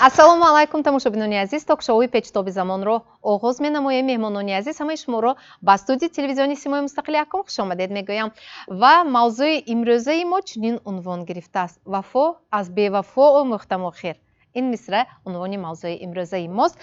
Ассалому алайкум, тамошобинони азиз! Ток-шоуи «Печутоби замонро» оғоз менамоем. Меҳмонони азиз, ҳамаи шуморо ба студияи телевизиони «Симои мустақили якум» хушомадед мегӯям ва мавзӯи имрӯзаи мо чунин унвон гирифтааст: «Вафо аз бевафо омӯхтам охир». Ин мисра унвони мавзӯи имрӯзаи мост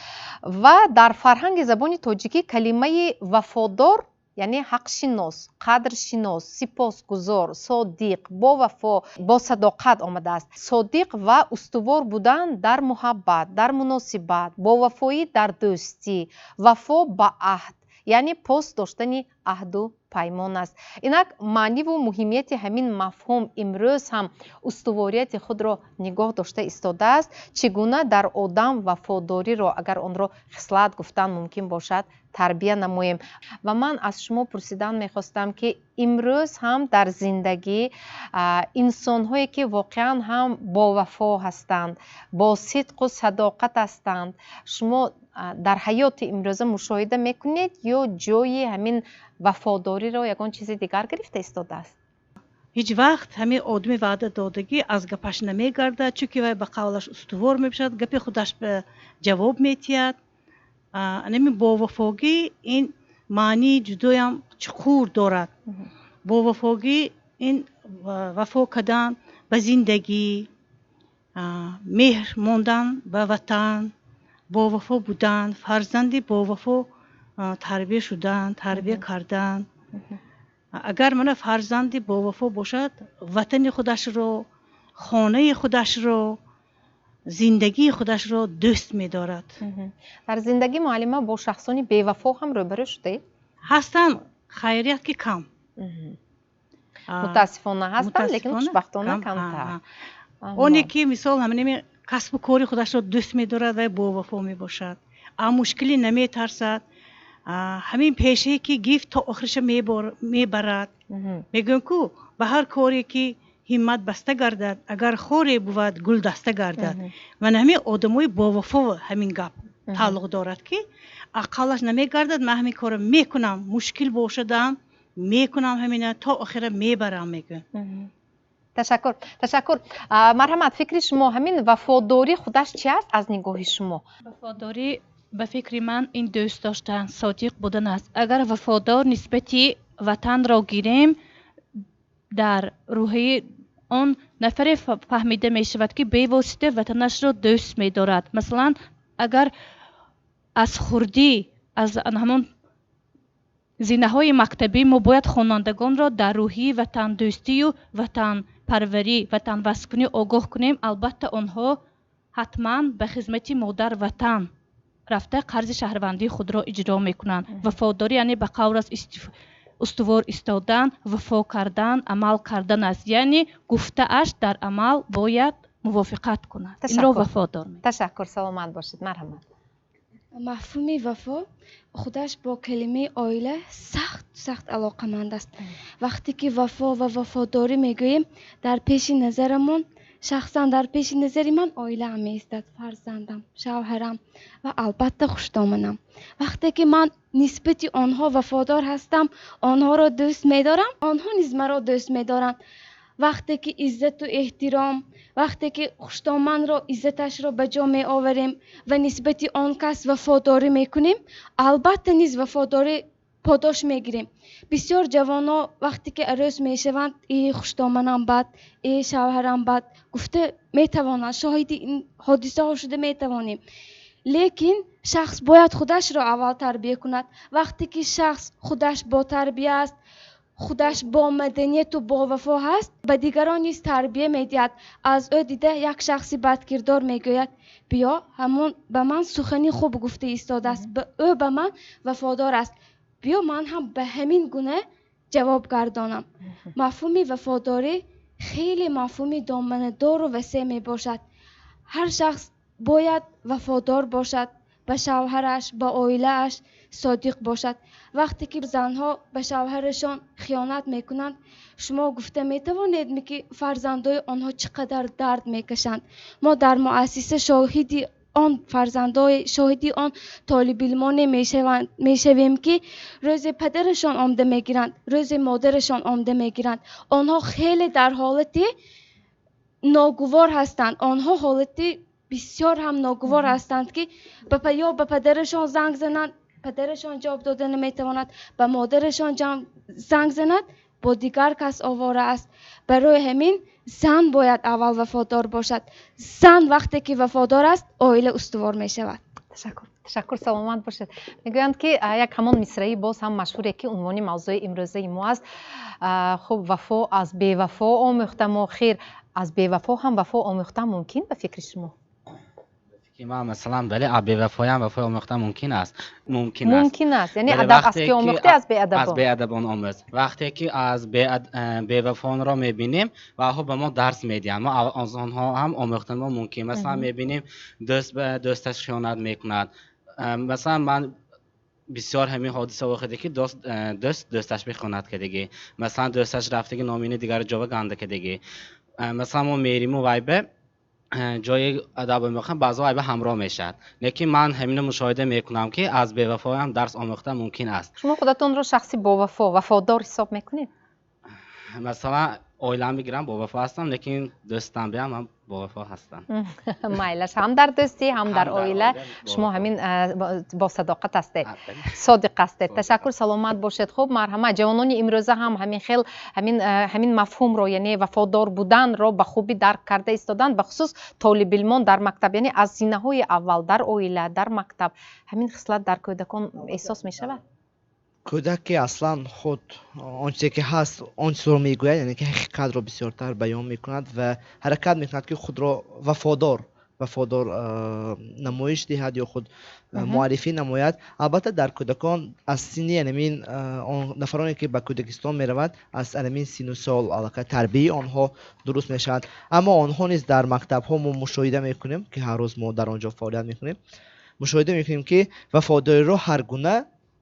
ва дар фарҳанги забони тоҷикӣ калимаи вафодор, яъне ҳақшинос, қадршинос, сипосгузор, содиқ, бовафо, босадоқат омадааст. Содиқ ва устувор будан дар муҳаббат, дар муносибат, бовафоӣ дар дӯстӣ, вафо ба аҳд, яъне пос доштани аҳду паймон аст. Инак, маъниву муҳимияти ҳамин мафҳум имрӯз ҳам устуворияти худро нигоҳ дошта истодааст. Чӣ гуна дар одам вафодориро, агар онро хислат гуфтан мумкин бошад, тарбия намоем? Ва ман аз шумо пурсидан мехостам, ки имрӯз ҳам дар зиндагӣ инсонҳое, ки воқеан ҳам бовафо ҳастанд, бо сидқу садоқат ҳастанд, шумо дар ҳаёти имрӯза мушоҳида мекунед ё ҷои ҳамин вафодориро ягон чизи дигар гирифта истодааст? Ҳеҷ вақт ҳамин одами ваъда додагӣ аз гапаш намегардад, чунки вай ба қавлаш устувор мебошад, гапи худаш ба ҷавоб метиҳад. Анами бовафогӣ ин маънии ҷудоям чуқур дорад. Бовафогӣ ин вафо кардан ба зиндагӣ, меҳр мондан ба ватан, бовафо будан, фарзанди бовафо тарбия шудан, тарбия кардан. Агар мана фарзанди бовафо бошад, ватани худашро, хонаи худашро, зиндагии худашро дӯст медорад. Дар зиндагӣ, муаллима, бо шахсони бевафо ҳам рӯбарӯ шудаед? Ҳастанд, хайрият, ки кам. Мутаассифона, ҳастанд, лекин хушбахтона, камтар. Оне ки, мисол, ҳаминами касбу кори худашро дӯст медорад, вай бовафо мебошад, а мушкилӣ наметарсад, ҳамин пешае ки гифт, то охириша мебарад. Мегӯям ку, ба ҳар коре ки ҳиммат баста гардад, агар хоре бувад, гулдаста гардад. Ман ҳамин одамои бовафо ҳамин гап тааллуқ дорад, ки ақаллаш намегардад. Ман ҳамин корро мекунам, мушкил бошадам, мекунам, ҳамина то охира мебарам, мегӯям. Ташаккур, ташаккур. Марҳамат, фикри шумо, ҳамин вафодорӣ худаш чи аст аз нигоҳи шумо? Вафодорӣ, ба фикри ман, ин дӯст доштан, содиқ будан аст. Агар вафодор нисбати ватанро гирем, дар рӯҳияи он нафаре фаҳмида мешавад, ки бевосита ватанашро дӯст медорад. Масалан, агар аз хурдӣ, аз ҳамон зинаҳои мактабӣ мо бояд хонандагонро дар рӯҳияи ватандӯстию ватанпарварӣ, ватанвасткунӣ огоҳ кунем, албатта, онҳо ҳатман ба хизмати модар ватан рафта, қарзи шаҳрвандии худро иҷро мекунанд. Вафодорӣ яъне ба қавл аз устувор истодан, вафо кардан, амал кардан аст, яъне гуфтааш дар амал бояд мувофиқат кунад. Инро вафодор. Ташаккур, саломат бошед. Марҳамат. Мафҳуми вафо худаш бо калимаи оила сахт сахт алоқаманд аст. Вақте ки вафо ва вафодорӣ мегӯем, дар пеши назарамон, шахсан дар пеши назари ман, оилаам меистад, фарзандам, шавҳарам ва, албатта, хушдоманам. Вақте ки ман нисбати онҳо вафодор ҳастам, онҳоро дӯст медорам, онҳо низ маро дӯст медоранд. Вақте ки иззату эҳтиром, вақте ки хуштоманро иззаташро ба ҷо меоварем ва нисбати он кас вафодорӣ мекунем, албатта, низ вафодорӣ подош мегирем. Бисёр ҷавонҳо, вақте ки арӯс мешаванд, «Э, хуштоманам бад, э, шавҳарам бад» гуфта метавонанд. Шоҳиди ин ҳодисаҳо шуда метавонем. Лекин шахс бояд худашро аввал тарбия кунад. Вақте ки шахс худаш ботарбия аст, худаш бо маданияту бовафо ҳаст, ба дигарон низ тарбия медиҳад. Аз ӯ дида як шахси бадкирдор мегӯяд: «Биё, ҳамон ба ман сухани хуб гуфта истодааст, ӯ ба ман вафодор аст, биё, ман ҳам ба ҳамин гуна ҷавоб гардонам». Мафҳуми вафодорӣ хеле мафҳуми доманадору васеъ мебошад. Ҳар шахс бояд вафодор бошад ба шавҳараш, ба оилааш содиқ бошад. Вақте ки занҳо ба шавҳарашон хиёнат мекунанд, шумо гуфта метавонед, ки фарзандои онҳо чӣ қадар дард мекашанд? Мо дар муассиса шоҳиди он фарзандои, шоҳиди он толибилмоне мешавем, ки рӯзе падарашон омда мегиранд, рӯзе модарашон омда мегиранд. Онҳо хеле дар ҳолати ногувор ҳастанд, онҳо ҳолати Бисёр ҳам ногувор ҳастанд, ки ё ба падарашон занг зананд, падарашон ҷавоб дода наметавонад, ба модарашон занг занад, бо дигар кас овора аст. Барои ҳамин зан бояд аввал вафодор бошад. Зан вақте ки вафодор аст, оила устувор мешавад. Ташаккур, ташаккур, саломат бошед. Мегӯянд, ки як ҳамон мисраи боз ҳам машҳуре, ки унвони мавзӯи имрӯзаи мо аст. Хуб, вафо аз бевафо омӯхтам охир. Аз бевафо ҳам вафо омӯхтан мумкин, ба фикри шумо? Ки ман, масалан, бале, аз бевафоям вафо омӯхтан мумкин аст, мумкин аст. Мумкин аст, яъне адаб аз ки омӯхтӣ? Аз беадабон. Аз беадабон омӯз. Вақте ки аз бевафонро мебинем, ва онҳо ба мо дарс медиҳанд, мо аз онҳо ҳам омӯхтан мо мумкин. Масалан, мебинем, дӯст ба дӯсташ хиёнат мекунад. Масалан, ман бисёр ҳамин ҳодиса воқеа, ки дӯст дӯсташ бихиёнат кардагӣ, масалан, дӯсташ рафтаги, номини дигари ҷова ганда кардагӣ. Масалан, мо мериму вайбе ҷои адаб мехоҳам, баъзо айба ҳамроҳ мешавад, лекин ман ҳамино мушоҳида мекунам, ки аз бевафоям дарс омӯхтан мумкин аст. Шумо худатонро шахси бовафо, вафодор ҳисоб мекунед? Масалан, оилам бигирам, бовафо ҳастам, лекин дӯстам биям ман бовафо ҳастам. Майлаш, ҳам дар дӯстӣ, ҳам дар оила шумо ҳамин босадоқат ҳастед, содиқ ҳастед. Ташаккур, саломат бошед. Хуб, марҳамат, ҷавонони имрӯза ҳам ҳамин хел ҳамин мафҳумро, яъне вафодор буданро, ба хубӣ дарк карда истоданд, бахусус толибилмон дар мактаб, яъне аз зинаҳои аввал, дар оила, дар мактаб ҳамин хислат дар кӯдакон эҳсос мешавад? Кӯдак ки аслан худ он чизе ки ҳаст, он чизро мегӯяд, яъне ки ҳақиқатро бисёртар баён мекунад ва ҳаракат мекунад, ки худро вафодор намоиш диҳад ё худ муаррифӣ намояд. Албатта, дар кӯдакон аз синни анамин, он нафароне ки ба кӯдакистон мераванд, аз анамин сину сол аллакай тарбияи онҳо дуруст мешавад. Аммо онҳо низ дар мактабҳо мо мушоҳида мекунем, ки ҳар рӯз мо дар он ҷо фаъолият мекунем, мушоҳида мекунем, ки вафодориро ҳар гуна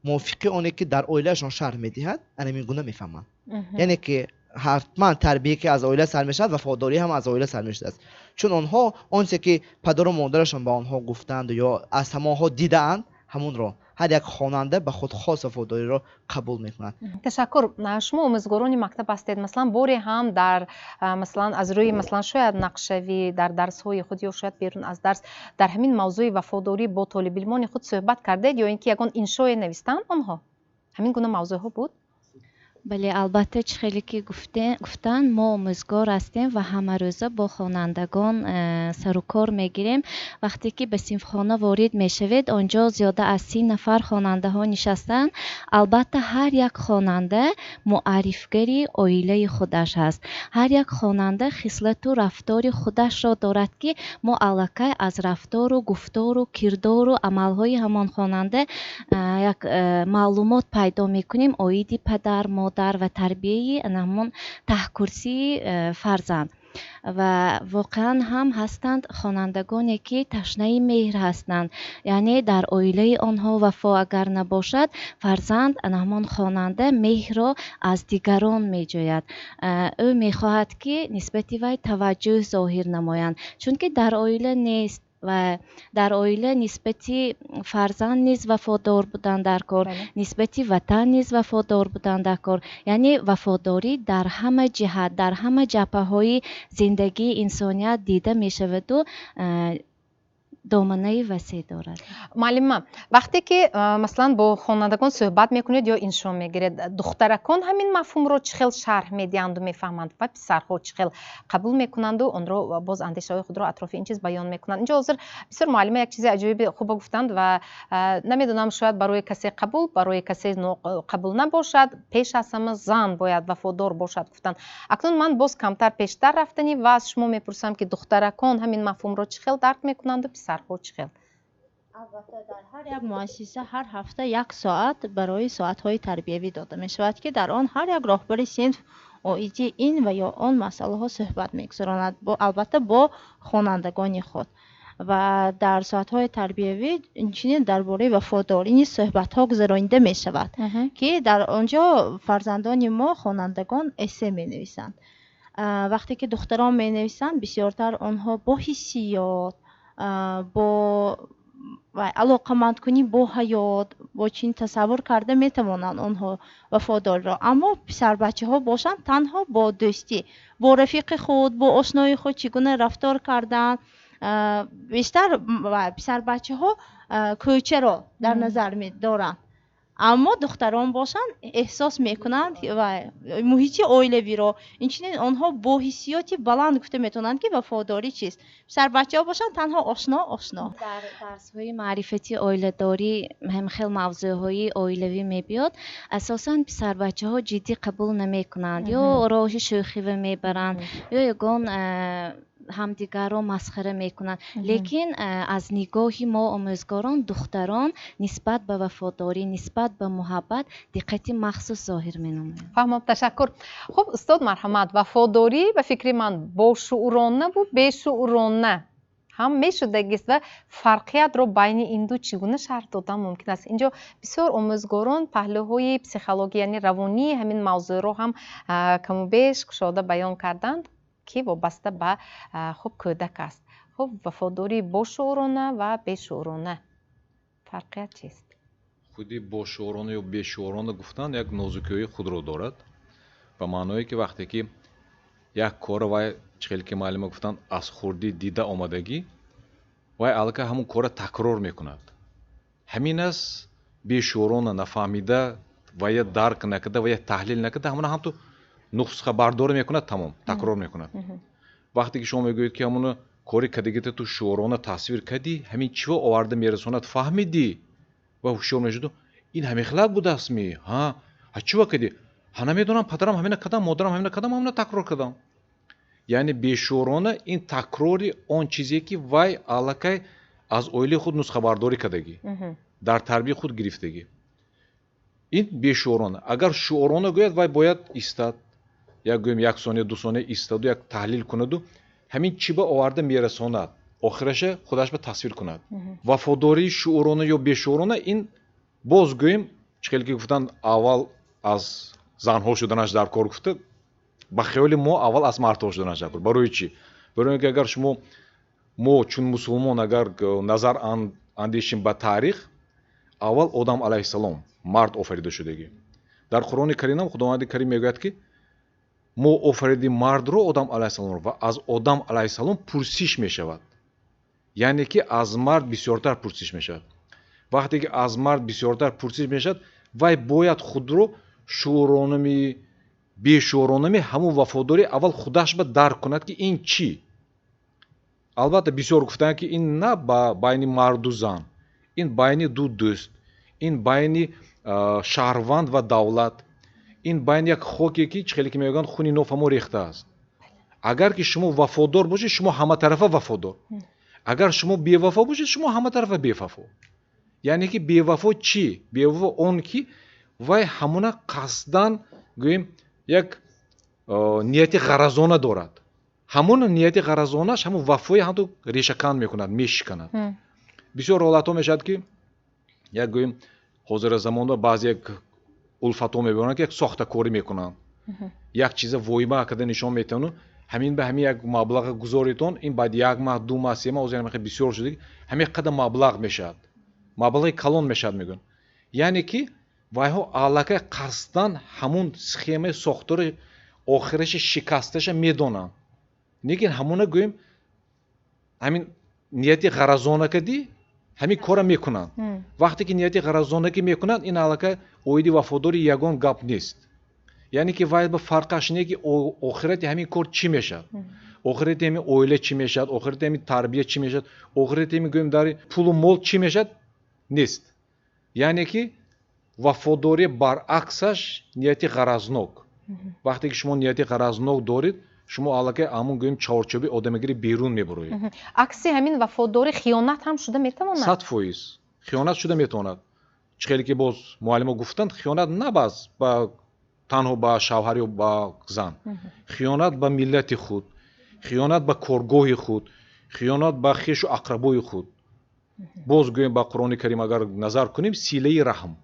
мувофиқи оне ки дар оилаашон шарҳ медиҳад, анамин гуна мефаҳманд. Яъне ки ҳатман тарбие ки аз оила сар мешавад, вафодорӣ ҳам аз оила сар мешудааст, чун онҳо он чизе ки падару модарашон ба онҳо гуфтанд ё аз ҳамонҳо дидаанд, ҳамонро ҳар як хонанда ба худ хос вафодориро қабул мекунад. Ташаккур. Шумо омӯзгорони мактаб ҳастед. Масалан, боре ҳам дар, масалан, аз рӯи, масалан, шояд нақшавӣ дар дарсҳои худ ё шояд берун аз дарс дар ҳамин мавзӯи вафодорӣ бо толибилмони худ суҳбат кардаед ё ин ки ягон иншое навистанд онҳо? Ҳамин гуна мавзӯъҳо буд? Бале, албатта, чӣ хеле ки гуфтанд, мо омӯзгор ҳастем ва ҳамарӯза бо хонандагон сарукор мегирем. Вақте ки ба синфхона ворид мешавед, он ҷо зиёда аз 30 нафар хонандаҳо нишастанд. Албатта, ҳар як хонанда муаррифгари оилаи худаш ҳаст. Ҳар як хонанда хислату рафтори худашро дорад, ки мо аллакай аз рафтору гуфтору кирдору амалҳои ҳамон хонанда як маълумот пайдо мекунем оиди падар, модар ва тарбияи ҳамон таҳкурсии фарзанд. Ва воқеан ҳам ҳастанд хонандагоне, ки ташнаи меҳр ҳастанд, яъне дар оилаи онҳо вафо агар набошад, фарзанд, ҳамон хонанда меҳрро аз дигарон меҷӯяд. Ӯ мехоҳад, ки нисбати вай таваҷҷӯҳ зоҳир намоянд, чунки дар оила нест. Ва дар оила нисбати фарзанд низ вафодор будан дар кор, нисбати ватан низ вафодор будан дар кор, яъне вафодорӣ дар ҳама ҷиҳат, дар ҳама ҷабҳаҳои зиндагии инсоният дида мешаваду доманаи васеъ дорад. Муаллима, вақте ки, масалан, бо хонандагон суҳбат мекунед ё иншо мегиред, духтаракон ҳамин мафҳумро чӣ хел шарҳ медиҳанду мефаҳманд ва писарҳо чӣ хел қабул мекунанду онро, боз андешаҳои худро атрофи ин чиз баён мекунанд? Инҷо ҳозир бисёр муаллима як чизи аҷоиби хуба гуфтанд ва намедонам, шояд барои касе қабул, барои касе қабул набошад. Пеш аз ҳама зан бояд вафодор бошад, гуфтанд. Акнун ман боз камтар пештар рафтанӣ ва аз шумо мепурсам, ки духтаракон ҳамин мафҳумро чӣ хел дарк мекунанду писарҳо чӣ хел? Албатта, дар ҳар як муассиса ҳар ҳафта як соат барои соатҳои тарбиявӣ дода мешавад, ки дар он ҳар як роҳбари синф оиди ин ва ё он масъалаҳо суҳбат мегузаронад, албатта, бо хонандагони худ. Ва дар соатҳои тарбиявӣ инчунин дар бораи вафодорӣ низ суҳбатҳо гузаронида мешавад, ки дар он ҷо фарзандони мо, хонандагон, эссе менависанд. Вақте ки духтарон менависанд, бисёртар онҳо бо ҳиссиёт, бо алоқамандкунӣ бо ҳаёт, бо чин тасаввур карда метавонанд онҳо вафодориро. Аммо писарбачаҳо бошанд, танҳо бо дӯстӣ, бо рафиқи худ, бо ошнои худ чӣ гуна рафтор кардан. Бештар писарбачаҳо кӯчаро дар назар медоранд, аммо духтарон бошанд, эҳсос мекунанд ва муҳити оилавиро. Инчунин онҳо бо ҳиссиёти баланд гуфта метавонанд, ки вафодорӣ чист. Писарбачаҳо бошанд, танҳо ошно, ошно. Дар дарсҳои маърифати оиладорӣ ҳам хел мавзӯъҳои оилавӣ мебиёд. Асосан писарбачаҳо ҷиддӣ қабул намекунанд ё роҳи шӯхива мебаранд, ё ягон ҳамдигарро масхара мекунанд. Лекин аз нигоҳи мо, омӯзгорон, духтарон нисбат ба вафодорӣ, нисбат ба муҳаббат диққати махсус зоҳир менамоянд. Фаҳмам, ташаккур. Хуб, устод, марҳамат. Вафодорӣ, ба фикри ман, бошууронаву бешуурона ҳам мешудагист ва фарқиятро байни ин ду чӣ гуна шарҳ додан мумкин аст? Инҷо бисёр омӯзгорон паҳлӯҳои психология, яъне равонии ҳамин мавзӯъро ҳам каму беш кушода баён карданд, ки вобаста ба, хуб, кӯдак аст. Хуб, вафодорӣ бошуурона ва бешуурона фарқият чист? Худи бошуурона ё бешуурона гуфтан як нозукиҳои худро дорад, ба маъное ки вақте ки як корро вай, чӣ хеле ки муаллима гуфтанд, аз хурдӣ дида омадагӣ, вай аллакай ҳамун корро такрор мекунад. Ҳамин аст бешуурона, нафаҳмида ва я дарк накарда ва я таҳлил накарда, ҳамуна ҳамту нусхабардорӣ мекунад, тамом, такрор мекунад. Вақте ки шумо мегӯед, ки ҳамуна кори кардагита ту шуурона тасвир кардӣ, ҳамин чиво оварда мерасонад, фаҳмидӣ ва ҳушёр мешуду, ин ҳамин хелат будастми? Ҳа, ҳа, чиво кардӣ? Ҳа, намедонам, падарам ҳамина кардам, модарам ҳамина кардам, ҳамина такрор кардам. Яъне бешуурона ин такрори он чизе, ки вай аллакай аз оилаи худ нусхабардорӣ кардагӣ, дар тарбияи худ гирифтагӣ. Ин бешуурона. Агар шуурона гӯяд, вай бояд истад, як, гӯем, як сония, 2 сония истоду як таҳлил кунаду ҳамин чӣ ба оварда мерасонад, охираша худаш ба тасвир кунад. Вафодории шуурона ё бешуурона, ин боз, гӯем, чӣ хеле ки гуфтанд, аввал аз занҳо шуданаш дар кор гуфта, ба хаёли мо аввал аз мардҳо шуданаш дар кор. Барои чӣ? Барои он ки агар шумо, мо чун мусулмон, агар назар андешем ба таърих, аввал Одам алайҳиссалом мард офарида шудагӣ. Дар Қуръони Каримам Худованди Карим мегӯяд, ки мо офаридем мардро, Одам алайҳиссаломро, ва аз Одам алайҳиссалом пурсиш мешавад. Яъне ки аз мард бисёртар пурсиш мешавад. Вақте ки аз мард бисёртар пурсиш мешавад, вай бояд худро шуурономи, бешуурономи ҳамун вафодорӣ аввал худаш ба дарк кунад, ки ин чӣ. Албатта, бисёр гуфтанд, ки ин на ба байни марду зан, ин байни ду дӯст, ин байни шаҳрванд ва давлат, ин байни як хоке, ки чӣ хеле ки мегӯянд, хуни нофамо рехтааст. Агар ки шумо вафодор бошед, шумо ҳаматарафа вафодор. Агар шумо бевафо бошед, шумо ҳаматарафа бевафо. Яъне ки бевафо чӣ? Бевафо он ки вай ҳамуна қасдан, гӯем, як нияти ғаразона дорад. Ҳамон нияти ғаразонаш ҳамун вафои ҳамту решакан мекунад, мешиканад. Бисёр ҳолатҳо мешавад, ки як, гӯем, ҳозира замонда баъзе як улфатҳо мебаранд, ки як сохтакорӣ мекунанд, як чиза воима карда нишон метиҳану ҳамин ба ҳамин як маблаға гузоритон, ин баъд як маҳ, 2 маҳ, 3 маҳ, ҳозир бисёр шуда, ҳамин қадар маблағ мешавад, маблағи калон мешавад, мегӯянд. Яъне ки вайҳо аллакай қасдан ҳамун схемаи сохтори охираши шикасташа медонанд, лекин ҳамуна, гӯем, ҳамин нияти ғаразона кардӣ, ҳамин корро мекунанд. Вақте ки нияти ғаразонагӣ мекунанд, ин аллакай оиди вафодорӣ ягон гап нест. Яъне ки вай ба фарқаш не, ки охирати ҳамин кор чӣ мешавад, охирати ҳамин оила чӣ мешавад, охирати ҳамин тарбия чӣ мешавад, охирати ҳамин, гӯем, дари пулу мол чӣ мешавад, нест. Яъне ки вафодорӣ баръаксаш нияти ғаразнок. Вақте ки шумо нияти ғаразнок доред, шумо аллакай ҳамун, гӯем, чорчӯби одамагирӣ берун мебароед. Акси ҳамин вафодорӣ хиёнат ҳам шуда метавонад? 100% хиёнат шуда метавонад. Чӣ хеле ки боз муаллимо гуфтанд, хиёнат на бас ба танҳо ба шавҳар ё ба зан, хиёнат ба миллати худ, хиёнат ба коргоҳи худ, хиёнат ба хешу ақрабои худ. Боз, гӯем, ба Қуръони Карим агар назар кунем, силаи раҳм.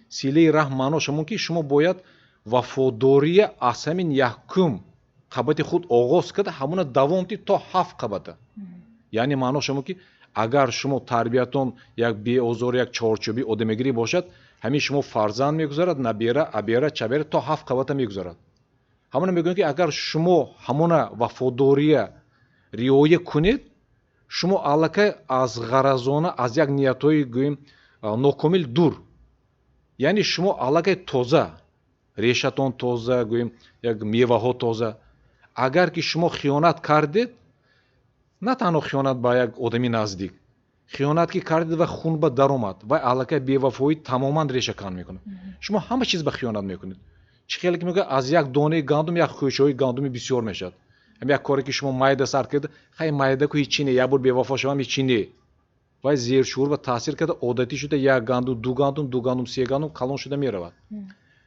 Силаи раҳм маънош ҳамон, ки шумо бояд вафодория аз ҳамин якум қабати худ оғоз карда, ҳамона давом дид то ҳафт қабата. Яъне маънош ҳамон, ки агар шумо тарбиятон як беозор, як чорчӯби одамагирӣ бошад, ҳамин шумо фарзанд мегузарад, набера, абера, чабера, то ҳафт қабата мегузарад. Ҳамона мегӯянд, ки агар шумо ҳамона вафодория риоя кунед, Шумо аллакай аз ғаразона, аз як ниятҳои, гӯем, нокомил дур, яъне шумо аллакай тоза, решатон тоза, гӯем, як меваҳо тоза. Агар ки шумо хиёнат кардед, на танҳо хиёнат ба як одами наздик, хиёнат ки кардед ва хун ба даромад, вай аллакай бевафоӣ тамоман решакан мекунад. Шумо ҳама чиз ба хиёнат мекунед. Чӣ хеле ки мегӯяд, аз як донаи гандум як хӯшаҳои гандуми бисёр мешавад. Ҳам як коре ки шумо майда сар карда, хай, майда ку ҳичи не, як бор бевафо шавам, ҳичи не, вай зершуур ва таъсир карда, одатӣ шуда, як гандум, ду гандум, ду гандум, се гандум, калон шуда меравад.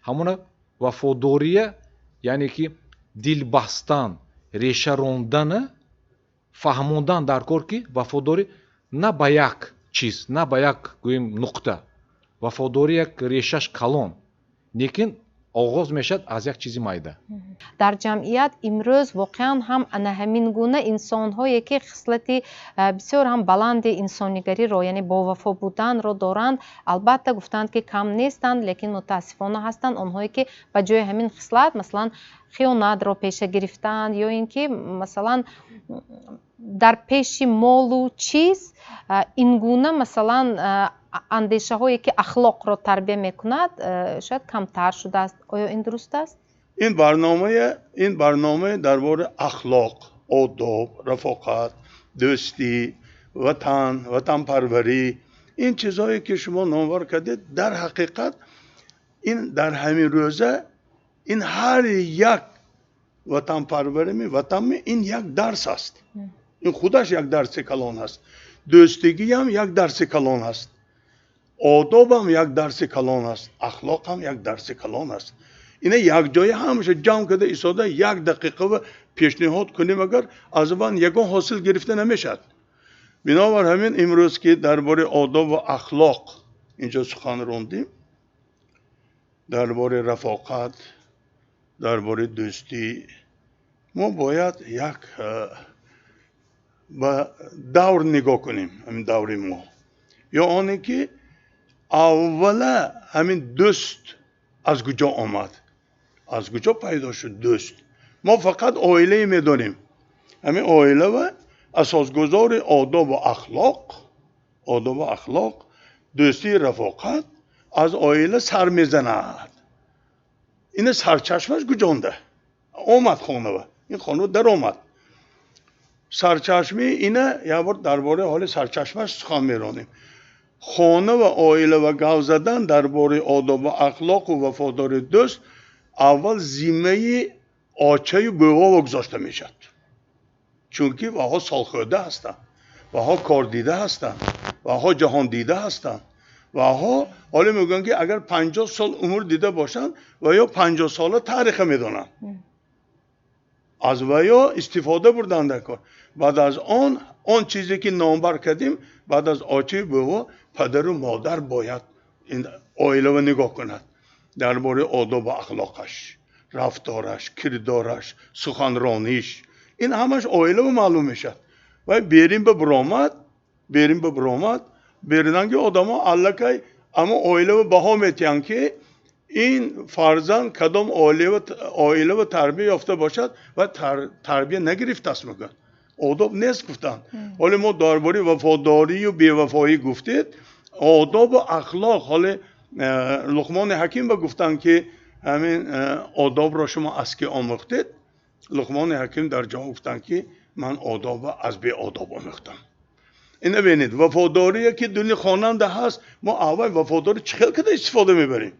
Ҳамона вафодория, яъне ки дил бастан, реша рондана, фаҳмондан дар кор, ки вафодорӣ на ба як чиз, на ба як, гӯем, нуқта. Вафодорӣ як решаш калон, лекин оғоз мешавад аз як чизи майда. Дар ҷамъият имрӯз воқеан ҳам ана ҳамин гуна инсонҳое, ки хислати бисёр ҳам баланди инсонигариро, яъне бовафо буданро доранд, албатта, гуфтанд, ки кам нестанд, лекин мутаассифона ҳастанд онҳое, ки ба ҷои ҳамин хислат, масалан, хиёнатро пеша гирифтаанд ё ин ки, масалан, дар пеши молу чиз ин гуна, масалан, андешаҳое, ки ахлоқро тарбия мекунад, шояд камтар шудааст. Оё ин дуруст аст? Ин барномаи дар бораи ахлоқ, одоб, рафоқат, дӯстӣ, ватан, ватанпарварӣ, ин чизҳое, ки шумо номвар кардед, дар ҳақиқат ин дар ҳамин рӯза ин ҳар як ватанпарварими ватанми ин як дарс аст. Ин худаш як дарси калон аст. Дӯстигиам як дарси калон аст, одобам як дарси калон аст, ахлоқам як дарси калон аст. Ина якҷоя ҳамаша ҷамъ карда истода як дақиқа пешниҳод кунем, агар аз ван ягон ҳосил гирифта намешавад. Бинобар ҳамин, имрӯз ки дар бораи одоб ва ахлоқ инҷо сухан рондим, дар бораи рафоқат, дар бораи дӯстӣ, мо бояд як ба давр нигоҳ кунем, ҳамин даври мо, ё оне ки аввала ҳамин дӯст аз куҷо омад, аз куҷо пайдо шуд дӯст. Мо фақат оилае медонем. Ҳамин оилава асосгузори одобу ахлоқ, дӯстии, рафоқат аз оила сар мезанад. Ина сарчашмаш куҷонда омад? Хонава, ин хонава даромад сарчашмаи ина. Як бор дар бораи ҳоли сарчашмаш сухан меронем. Хона ва оила ва гап задан дар бораи одобу ахлоқу вафодори дӯст аввал зиммаи очаю бувова гузошта мешавад, чунки ваҳо солхӯрда ҳастанд, ваҳо кордида ҳастанд, ваҳо ҷаҳондида ҳастанд. Ваҳо ҳоло мегӯянд, ки агар 50 сол умр дида бошанд ва ё 50 сола таъриха медонанд, аз ваё истифода бурданд дар кор. Баъд аз он чизе, ки номбар кардем, баъд аз очаи буво падару модар бояд ин оилава нигоҳ кунад дар бораи одобу ахлоқаш, рафтораш, кирдораш, суханрониш. Ин ҳамаш оилава маълум мешавад. Вай берин ба буромад, берин ба буромад, беринанги одамо аллакай аммо оилава баҳо метиҳанд, ки ин фарзанд кадом оилава тарбия ёфта бошад ва тарбия нагирифтааст, мегӯяд, одоб нест гуфтанд. Ҳоле мо дар бораи вафодорию бевафоӣ гуфтед, одобу ахлоқ. Ҳоле Луқмони Ҳаким ба гуфтанд, ки ҳамин одобро шумо аз кӣ омӯхтед? Луқмони Ҳаким дар ҷавоб гуфтанд, ки ман одобро аз беодоб омӯхтам. Ина бинед, вафодорие, ки дуни хонанда ҳаст, мо аввал вафодорӣ чӣ хел када истифода мебарем?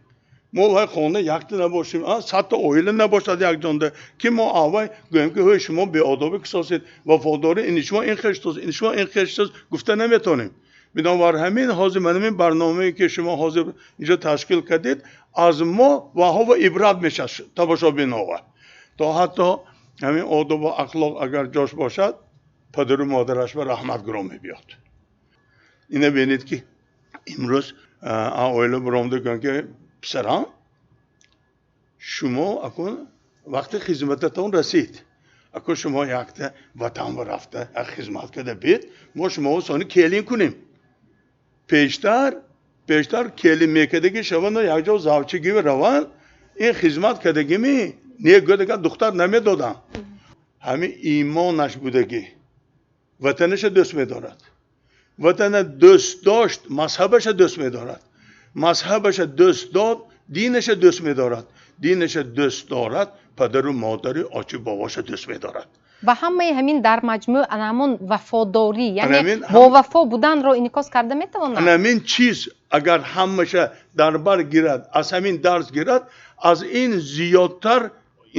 Мо вай хона якта набошем, садта оила набошад якҷонда, ки мо аввал гӯем, ки ҳой, шумо беодобӣ кисосед, вафодорӣ ини шумо ин хештост, ин шумо ин хештост, гуфта наметонем. Бинобар ҳамин, ҳозир ман ҳамин барномае, ки шумо ҳозир инҷо ташкил кардед, аз мо ваҳова ибрат мешавад тамошобинова. То ҳатто ҳамин одобу ахлоқ агар ҷош бошад, падару модараш ба раҳмат гиро мебиёд. Ина бинед, ки имрӯз оила биромда гӯянд, ки писарам, шумо акун вақти хизмататон расид, акун шумо якта ватан ба рафта як хизмат карда бед, мо шумо сони келин кунем. Пештар келин мекардаги шаванд, якҷо завчагиви раванд, ин хизмат кардагими не гӯдага духтар намедоданд. Ҳамин имонаш будагӣ. Ватанаша дӯст медорад. Ватана дӯст дошт, мазҳабаша дӯст медорад. Мазҳабаша дӯст дод, динаша дӯст медорад. Динаша дӯст дорад, падару модари, очу бобоша дӯст медорад. Ва ҳамаи ҳамин дар маҷмӯъ ана ҳамон вафодорӣ, яъне бовафо буданро инъикос карда метавонад. Ана ҳамин чиз агар ҳамаша дар бар гирад, аз ҳамин дарс гирад, аз ин зиёдтар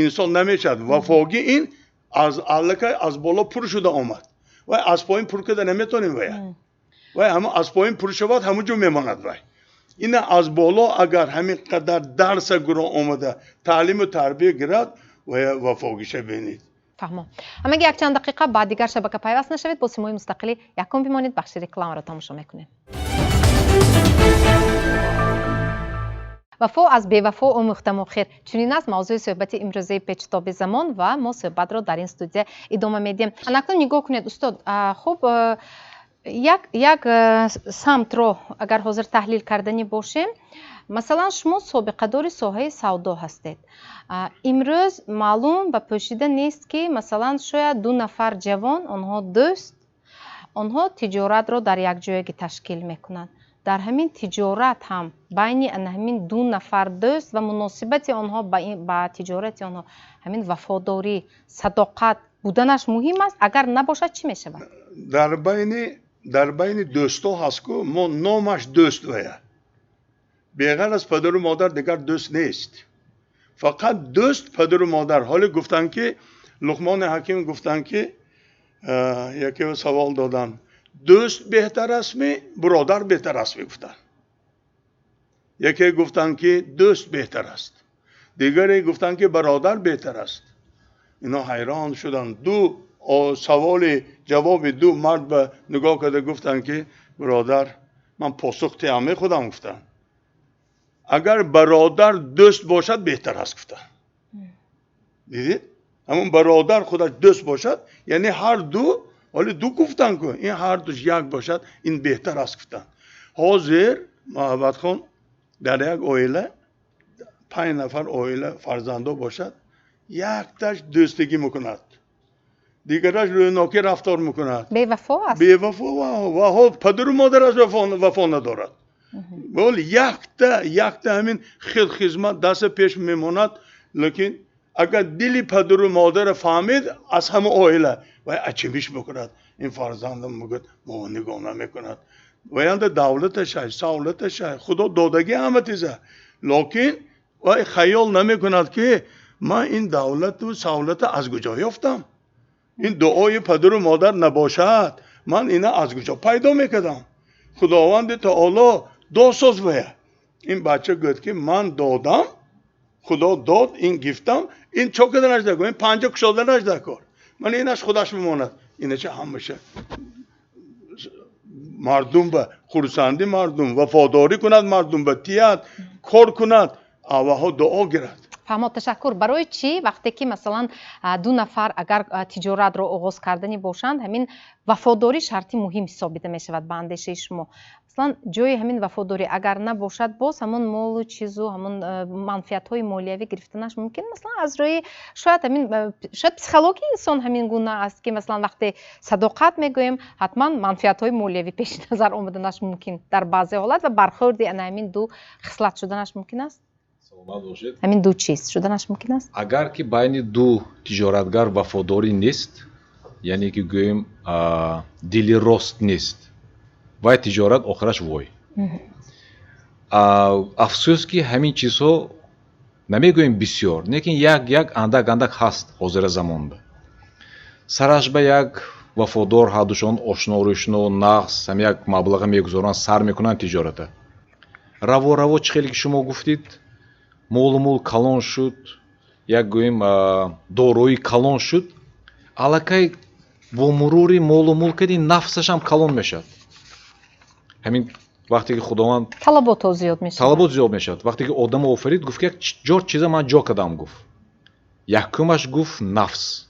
инсон намешавад. Вафогӣ ин аз аллакай аз боло пур шуда омад. Вай аз поин пур карда наметонем вая. Вай ҳама аз поин пур шавад, ҳамон ҷо мемонад вай. Ина аз боло агар ҳамин қадар дарса гиро омада, таълиму тарбия гирад, вая вафогиша бинед. Фаҳмом. Ҳамаги якчанд дақиқа ба дигар шабака пайваст нашавед, бо Симои Мустақилӣ якум бимонед, бахши рекламаро тамошо мекунем. Вафо аз бевафо омӯхтам охир. Чунин аст мавзӯи суҳбати имрӯзаи Печутоби замон ва мо суҳбатро дар ин студия идома медиҳем. Анакнун нигоҳ кунед, устод, хуб, як самтро агар ҳозир таҳлил карданӣ бошем, масалан, шумо собиқадори соҳаи савдо ҳастед. Имрӯз маълум ва пӯшида нест, ки масалан шояд ду нафар ҷавон, онҳо дӯст, онҳо тиҷоратро дар якҷоягӣ ташкил мекунанд. Дар ҳамин тиҷорат ҳам байни ана ҳамин ду нафар дӯст ва муносибати онҳо ба тиҷорати онҳо ҳамин вафодорӣ, садоқат буданаш муҳим аст. Агар набошад, чӣ мешавад? Дар байни дӯстҳо ҳаст, ку мо номаш дӯст вая. Беғайр аз падару модар дигар дӯст нест. Фақат дӯст падару модар. Ҳоле гуфтанд, ки Луқмони Ҳаким гуфтанд, ки яке савол доданд: дӯст беҳтар аст ми, бародар беҳтар аст ми, гуфтанд. Яке гуфтанд, ки дӯст беҳтар аст, дигаре гуфтанд, ки бародар беҳтар аст. Ино ҳайрон шуданд. Ду саволи ҷавоби ду мард ба нигоҳ карда гуфтанд, ки бародар, ман посух теам мехудам, гуфтанд. Агар бародар дӯст бошад, беҳтар аст, гуфтанд. Дидед? Ҳамон бародар худаш дӯст бошад, яъне ҳар ду, ҳоле ду гуфтанд, ку ин ҳар душ як бошад, ин беҳтар аст, гуфтанд. Ҳозир Муҳаббатхон дар як оила 5 нафар оила фарзандо бошад, якташ дӯстигӣ мекунад, дигараш рӯйнокӣ рафтор мекунад. Бевафо аст? Бевафо ва падару модараш вафо надорад. Вол якта ҳамин хел хизмат даста пеш мемонад, лекин агар дили падару модарро фаҳмид, аз ҳама оила вай ачимиш мекунад. Ин фарзандам мегӯяд, мо нигоҳ намекунад. Ваянда давлаташай, савлаташай, худо додагӣ ҳама тиза. Лекин вай хаёл намекунад, ки ман ин давлату савлата аз куҷо ёфтам. Ин дуои падару модар набошад, ман ина аз куҷо пайдо мекардам. Худованди таоло досоз вая. Ин бача гӯяд, ки ман додам, худо дод, ин гифтам, ин чо карданаш дар кор, ин панҷа кушоданаш дар кор. Ман инаш худаш мемонад. Инача ҳамаша мардум ба хурсандӣ мардум, вафодорӣ кунад мардум ба тият, кор кунад, авваҳо дуо гирад. Фаҳмо, ташаккур. Барои чӣ вақте ки масалан ду нафар агар тиҷоратро оғоз карданӣ бошанд, ҳамин вафодорӣ шарти муҳим ҳисобида мешавад ба андешаи шумо? Масалан, ҷои ҳамин вафодорӣ агар набошад, боз ҳамон молу чизу ҳамон манфиатҳои молиявӣ гирифтанаш мумкин. Масалан, аз рӯи шояд ҳамин шояд психологияи инсон ҳамин гуна аст, ки масалан вақте садоқат мегӯем, ҳатман манфиатҳои молиявӣ пеши назар омаданаш мумкин дар баъзе ҳолат ва бархӯрди ана ҳамин ду хислат шуданаш мумкин аст. Саломат бошед. Ҳамин ду чиз шуданаш мумкин аст? Агар ки байни ду тиҷоратгар вафодорӣ нест, яъне ки гӯем дили рост нест, вай тиҷорат охираш вой. Афсӯс, ки ҳамин чизҳо намегӯем бисёр, лекин як як андак андак ҳаст ҳозира замонда. Сараш ба як вафодор ҳардушон ошно рӯшно нағз ҳам як маблаға мегузоранд, сар мекунанд тиҷората. Раво раво чӣ хеле ки шумо гуфтид, молу мул калон шуд, як гӯем дорои калон шуд, аллакай бо мурури молу мулк кади нафсашам калон мешавад. Ҳамин вақте ки Худованд талаботҳо зиёд мешавад. Талабот зиёд мешавад. Вақте ки одам офарид, гуфт ки як ҷор чиза ман ҷо кардам, гуфт. Якумаш гуфт нафс,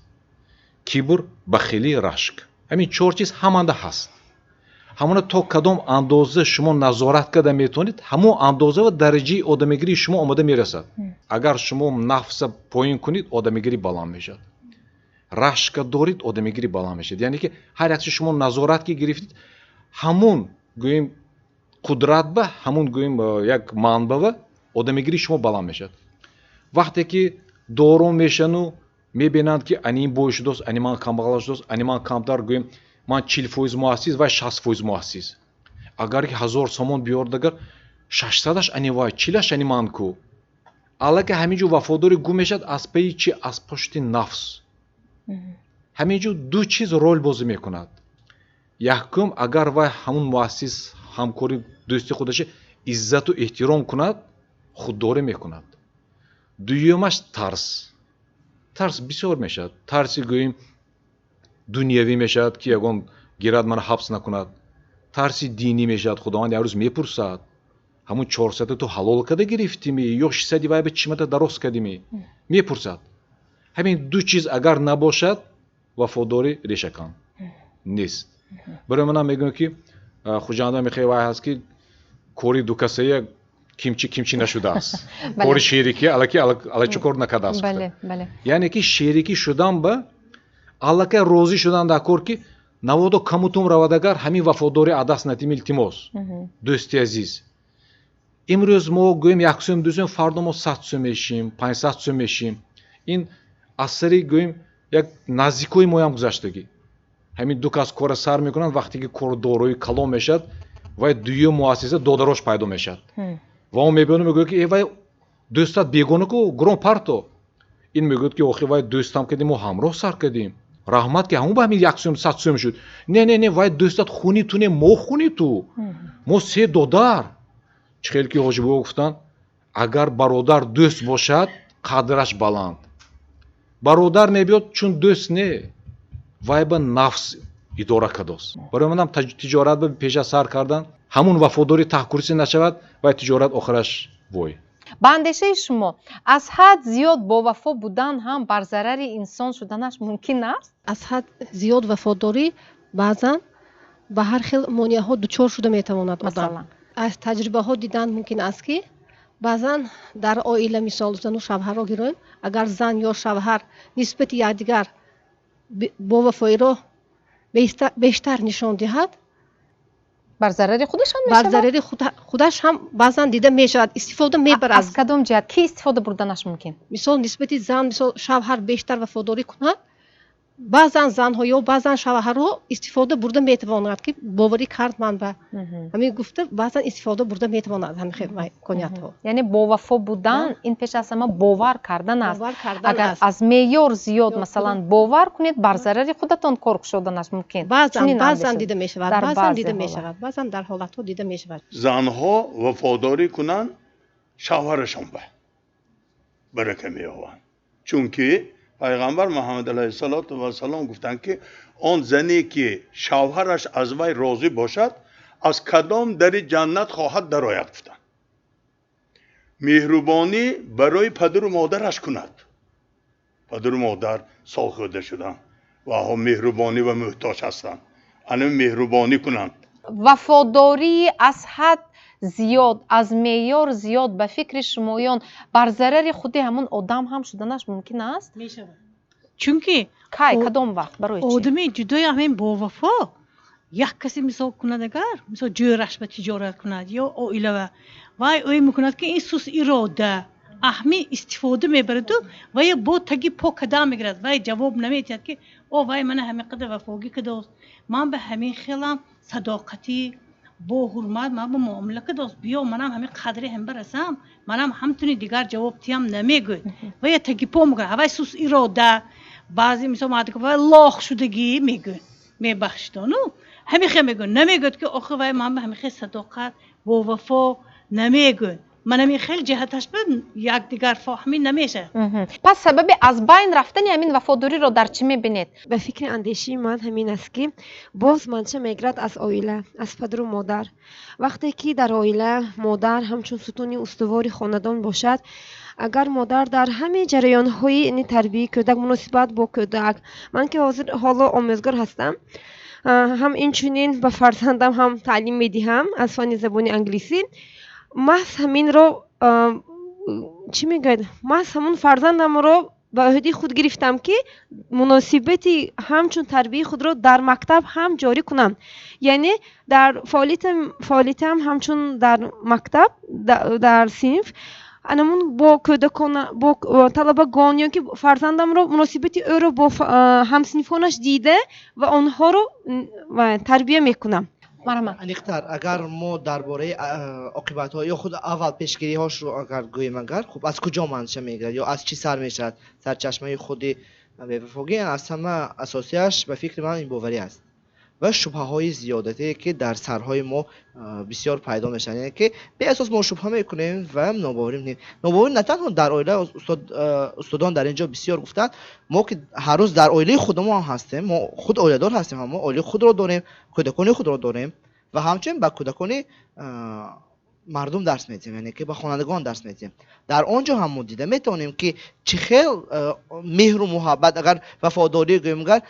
кибр, бахилӣ, рашк. Ҳамин чор чиз ҳаманда ҳаст. Ҳамона то кадом андоза шумо назорат карда метавонед, ҳамон андоза ва дараҷаи одамигирии шумо омада мерасад. Агар шумо нафса поин кунед, одамигирӣ баланд мешавад. Рашка дорид, одамигирӣ баланд мешавад. Яъне ки ҳар як чи шумо назорат ки гирифтед, ҳамун гӯем қудрат ба ҳамун гӯем як манбаъ одамигирии шумо баланд мешавад. Вақте ки доро мешану мебинанд, ки ани ин бой шудааст, ани ман камбағал шудааст, ани ман камтар, гӯем ман 40% муассис, вай 60% муассис. Агар ки 1000 сомон биёрд, агар 600-аш ани вай, 40-аш ани ман ку, аллакай ҳамин ҷо вафодорӣ гум мешавад. Аз пайи чи? Аз пушти нафс. Ҳамин ҷо ду чиз рол бозӣ мекунад. Якум, агар вай ҳамун муассис ҳамкори дӯсти худаша иззату эҳтиром кунад, худдорӣ мекунад. Дуюмаш, тарс. Тарс бисёр мешавад. Тарси гӯем дунявӣ мешавад, ки ягон гирад, мана ҳабс накунад. Тарси динӣ мешавад: Худованд як рӯз мепурсад, ҳамун 400-а ту ҳалол карда гирифтимӣ ё 600-и вай ба чимата дароз кардимӣ, мепурсад. Ҳамин ду чиз агар набошад, вафодорӣ решакан нест. Барои манам мегӯям, ки Хуҷанда мехоҳи вай ҳаст, ки кори дукасая кимчи кимчи нашудааст, кори шерикӣ аллаки аллачи кор накардааст. Яъне ки шерикӣ шудан ба аллакай розӣ шудан дар кор, ки наводо камутум равад, агар ҳамин вафодорӣ аз даст надиҳем. Илтимос, дӯсти азиз, имрӯз мо гӯем 1 сӯм, 2 сӯм, фардо мо 100 сӯм мешим, 500 сӯм мешим. Ин аз сари гӯем як наздикои моям гузаштагӣ. Ҳамин ду кас кора сар мекунанд, вақте ки кор дорои калон мешавад, вай дуюм муассиса додарош пайдо мешавад ва он мебиёду мегӯяд, ки э, вай дӯстат бегона ку, гурон парто. Ин мегӯяд, ки охи, вай дӯстам кардем, мо ҳамроҳ сар кардем, раҳмат, ки ҳамон ба ҳамин 1 сӯм, 100 сӯм шуд. Не, не, не, вай дӯстат хуни ту не, мо хуни ту, мо се додар. Чӣ хел ки ҳоҷибо гуфтанд, агар бародар дӯст бошад, қадраш баланд. Бародар мебиёд, чун дӯст не, вай ба нафс идора кардост. Барои манам тиҷорат ба пеша сар кардан, ҳамун вафодорӣ таҳкурсӣ нашавад, вай тиҷорат охираш вой. Ба андешаи шумо, аз ҳад зиёд бовафо будан ҳам бар зарари инсон шуданаш мумкин аст? Аз ҳад зиёд вафодорӣ баъзан ба ҳар хел монеаҳо дучор шуда метавонад одам. Аз таҷрибаҳо дидан мумкин аст, ки баъзан дар оила, мисол зану шавҳарро гирем, агар зан ё шавҳар нисбати якдигар бовафоиро бештар нишон диҳад, бар зарари худашон бар зарари худаш ҳам баъзан дида мешавад, истифода мебарад. Аз кадом ҷиҳат, ки истифода бурданаш мумкин? Мисол, нисбати зан, мисол, шавҳар бештар вафодорӣ кунад, баъзан занҳо ё баъзан шавҳарҳо истифода бурда метавонад, ки боварӣ кард ман ба ҳамин гуфта, баъзан истифода бурда метавонад ҳамин хел имкониятҳо. Яъне бовафо будан ин пеш аз ҳама бовар кардан аст. Агар аз меъёр зиёд, масалан, бовар кунед, бар зарари худатон кор кушоданаш мумкин. Баъзан дида мешавад, баъзан дида мешавад, баъзан дар ҳолатҳо дида мешавад. Занҳо вафодорӣ кунанд шавҳарашон ба барака меёбанд, чунки пайғамбар Муҳаммад алайҳиссалоту вассалом гуфтанд, ки он зане ки шавҳараш аз вай розӣ бошад, аз кадом дари ҷаннат хоҳад дарояд, гуфтанд. Меҳрубонӣ барои падару модараш кунад. Падару модар солхӯрда шуданд ва меҳрубонӣ ва муҳтоҷ ҳастанд, ана меҳрубонӣ кунанд. Вафодории аз ҳад зиёд, аз меъёр зиёд, ба фикри шумоён, бар зарари худи ҳамун одам ҳам шуданаш мумкин аст? Мешавад, чунки кай, кадом вақт, барои чӣ? Одами ҷудои ҳамин бовафо як касе мисол кунад, агар мисол ҷӯраш ба тиҷорат кунад ё оилава, вай ӯй мекунад, ки ин сус ирода аҳми истифода мебараду вай бо таги по кадам мегирад. Вай ҷавоб наметиҳад, ки о, вай мана ҳамин қадар вафогӣ кардааст, ман ба ҳамин хелам садоқатӣ бо ҳурмат ман ба муомила кардааст, биё манам ҳамин қадри ҳам барасам, манам ҳамтуни дигар ҷавоб тиям, намегӯяд. Вай таги по мекунад, вай сус ирода. Баъзе мисол вай лох шудагӣ мегӯяд, мебахшидону ҳамин хел мегӯяд, намегӯяд, ки охи, вай ман ба ҳамин хел садоқат бовафо намегӯяд. Ман ҳамин хел ҷиҳаташ ба якдигар фаҳмӣ намешавад. Пас сабаби аз байн рафтани ҳамин вафодориро дар чӣ мебинед? Ба фикри андешии ман ҳамин аст, ки боз манша мегирад аз оила, аз падару модар. Вақте ки дар оила модар ҳамчун сутуни устувори хонадон бошад, агар модар дар ҳамаи ҷараёнҳои тарбияи кӯдак, муносибат бо кӯдак, ман ки ҳозир ҳоло омӯзгор ҳастам, ҳам инчунин ба фарзандам ҳам таълим медиҳам аз фанни забони англисӣ, маҳз ҳаминро чӣ мегӯяд, маҳз ҳамун фарзандамро Ба ӯҳдаи худ гирифтам, ки муносибати ҳамчун тарбияи худро дар мактаб ҳам ҷорӣ кунам. Яъне дар фаъолиятам ҳамчун дар мактаб, дар синф, анамун бо кӯдакона, бо талабагон ё ки фарзандамро, муносибати ӯро бо ҳамсинфонаш дида ва онҳоро тарбия мекунам. Аниқтар, агар мо дар бораи оқибатҳо ё худ аввал пешгириҳошро агар гӯем, агар хуб, аз куҷо манша мегирад ё аз чӣ сар мешавад сарчашмаи худи бевафогӣ, аз ҳама асосияш, ба фикри ман, ин боварӣ аст ва шубҳаҳои зиёдате, ки дар сарҳои мо бисёр пайдо мешаванд, яъне ки беасос мо шубҳа мекунем ва нобоварӣ мекунем. Нобоварӣ на танҳо дар оила, устодон дар ин ҷо бисёр гуфтанд, мо ки ҳар рӯз дар оилаи худамон ҳастем, мо худ оиладор ҳастем, мо оилаи худро дорем, кӯдакони худро дорем ва ҳамчунин ба кӯдакони мардум дарс медиҳем, яъне ки ба хонандагон дарс медиҳем. Дар он ҷо ҳам мо дида метавонем, ки чӣ хел меҳру муҳаббат, агар вафодорӣ гӯем, агар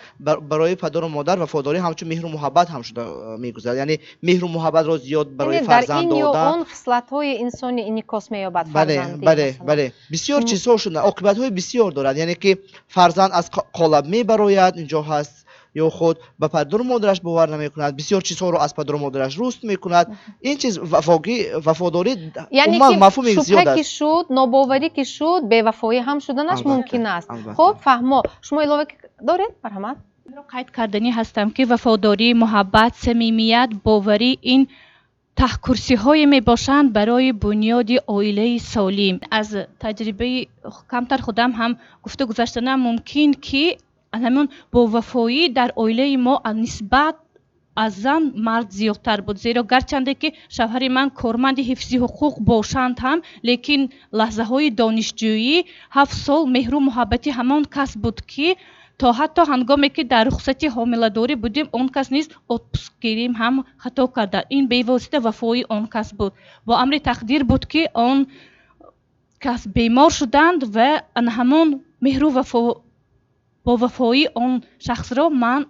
барои падару модар вафодорӣ ҳамчун меҳру муҳаббат ҳам шуда мегузарад, яъне меҳру муҳаббатро зиёд барои фарзанд додан. Дар ин ё он хислатҳои инсонӣ инъикос меёбад. Бале, бале, бале, бисёр чизҳо шуда, оқибатҳои бисёр дорад, яъне ки фарзанд аз қолаб мебарояд, инҷо ҳаст, ё худ ба падару модараш бовар намекунад, бисёр чизҳоро аз падару модараш руст мекунад. Ин чиз вафодорӣ умуман мафҳуми зиёд аст. Ки шуд, нобоварӣ ки шуд, бевафоӣ ҳам шуданаш мумкин аст. Хуб, фаҳмо, шумо илова доред? Марҳамат. Қайд карданӣ ҳастам, ки вафодорӣ, муҳаббат, самимият, боварӣ ин таҳкурсиҳое мебошанд барои бунёди оилаи солим. Аз таҷрибаи камтар худам ҳам гуфта гузаштанам мумкин, ки ҳамон бовафоӣ дар оилаи мо нисбат аз зан мард зиёдтар буд, зеро гарчанде ки шавҳари ман корманди ҳифзи ҳуқуқ бошанд ҳам, лекин лаҳзаҳои донишҷӯӣ 7 сол меҳру муҳаббати ҳамон кас буд, ки то ҳатто ҳангоме ки дар рухсати ҳомиладорӣ будем, он кас низ отпуск гирим ҳам хато карда. Ин бевосита вафои он кас буд. Бо амри тақдир буд, ки он кас бемор шуданд ва ана ҳамон меҳру вафо, бовафоии он шахсро ман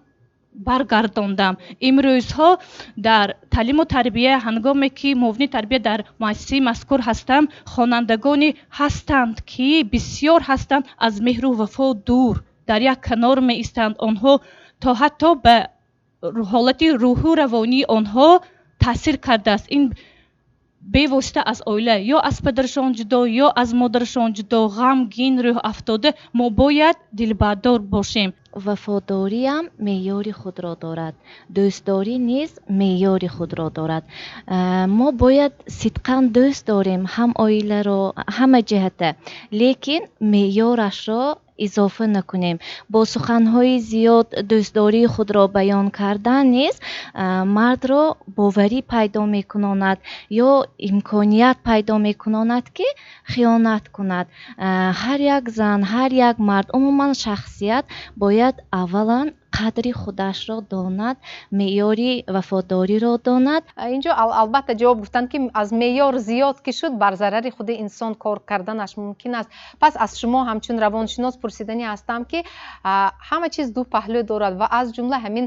баргардондам. Имрӯзҳо дар таълиму тарбия, ҳангоме ки муовини тарбия дар муассисаи мазкур ҳастам, хонандагоне ҳастанд, ки бисёр ҳастанд аз меҳру вафо дур, дар як канор меистанд. Онҳо то ҳатто ба ҳолати рӯҳу равонии онҳо таъсир кардааст. Ин бевосита аз оила, ё аз падарашон ҷудо, ё аз модарашон ҷудо, ғамгин, рӯҳафтода. Мо бояд дилбардор бошем. Вафодориам меъёри худро дорад, дӯстдорӣ низ меъёри худро дорад. Мо бояд сидқан дӯст дорем ҳам оиларо, ҳама ҷиҳата, лекин меъёрашро изофа накунем. Бо суханҳои зиёд дӯстдории худро баён кардан низ мардро боварӣ пайдо мекунонад ё имконият пайдо мекунонад, ки хиёнат кунад. Ҳар як зан, ҳар як мард, умуман шахсият бояд аввалан қадри худашро донад, меъёри вафодориро донад. Инҷо албатта ҷавоб гуфтанд, ки аз меъёр зиёд ки шуд, бар зарари худи инсон кор карданаш мумкин аст. Пас аз шумо ҳамчун равоншинос пурсиданӣ ҳастам, ки ҳама чиз ду паҳлӯ дорад ва аз ҷумла ҳамин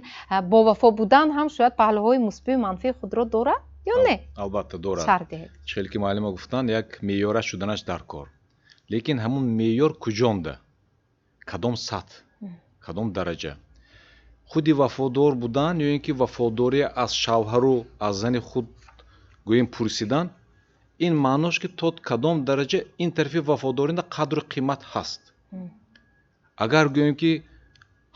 бовафо будан ҳам шояд паҳлӯҳои мусбию манфии худро дорад ё не? Албатта, дорад. Шарҳ диҳед. Чӣ хеле ки муаллима гуфтанд, як меъёра шуданаш дар кор, лекин ҳамун меъёр куҷонда, кадом сатҳ, кадом дараҷа? Худи вафодор будан ё ин ки вафодорӣ аз шавҳару аз зани худ гӯем пурсидан, ин маънош ки то кадом дараҷа ин тарафи вафодорӣ қадру қимат ҳаст. Агар гӯем, ки